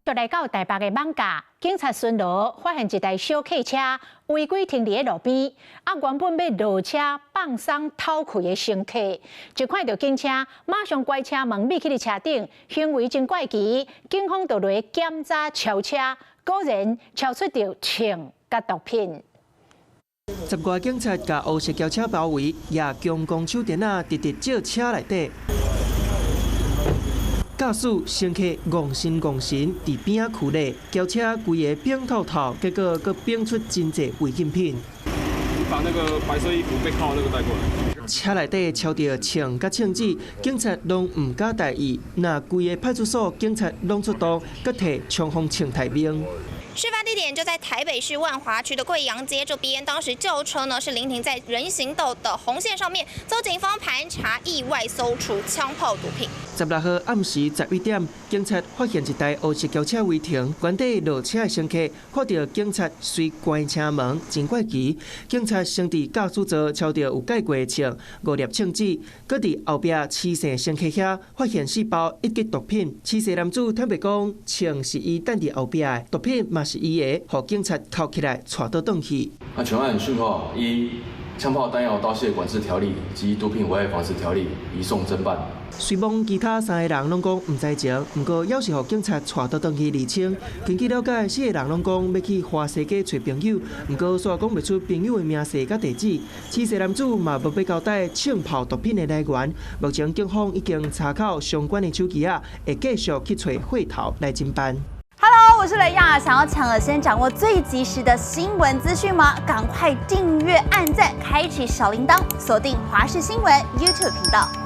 就來到台北的艋舺，警察巡邏發現一台小客車違規停佇咧路邊，啊，原本欲落車放鬆透氣的乘客，一看著警車，馬上關車門，覕去佇車頂，行為真怪奇，警方就來檢查撨車，果然撨出著槍佮毒品。十外警察共烏色轎車包圍，也強光手電仔直直照車內底。駕駛乘客戇神戇神佇邊仔跍咧，轎車規个冰透透，結果閣冰出真濟違禁品。你把那個白色衣服被銬那個帶過來。車內底撨著槍佮槍支，警察攏毋敢大意。若規个派出所警察攏出動，閣提衝鋒槍待命。事發地點就在台北市萬華區的貴陽街這邊，當時轎車呢是臨停在人行道的紅線上面，遭警方盤查，意外搜出槍炮毒品。16號暗時11點，警察發現一台烏色轎車違停，原底落車的乘客看著警察隨關車門，真怪奇。警察先佇駕駛座撨著有蓋過的槍、五粒槍支，閣佇後壁痴線乘客遐發現四包一級毒品。痴線男子坦白講，槍是伊等佇後壁的，毒品嘛是伊的，予警察銬起來，帶倒轉去。啊，全案訊後依槍炮彈藥刀械管制條例及毒品危害防治條例移送偵辦。雖罔其他三个人攏講毋知情，毋過猶是予警察帶倒轉去釐清。根據了解，四個人攏講欲去華西街揣朋友，毋過煞講袂出朋友的名姓佮地址。痴線男子嘛無欲交代槍炮毒品的來源。目前警方已經查扣相關的手機仔，會繼續去揣伙頭來偵辦。 Hello，我是雷亞，想要搶先掌握最及時的新聞資訊嗎？趕快訂閱、按讚、開啟小鈴鐺，鎖定華視新聞 YouTube 頻道。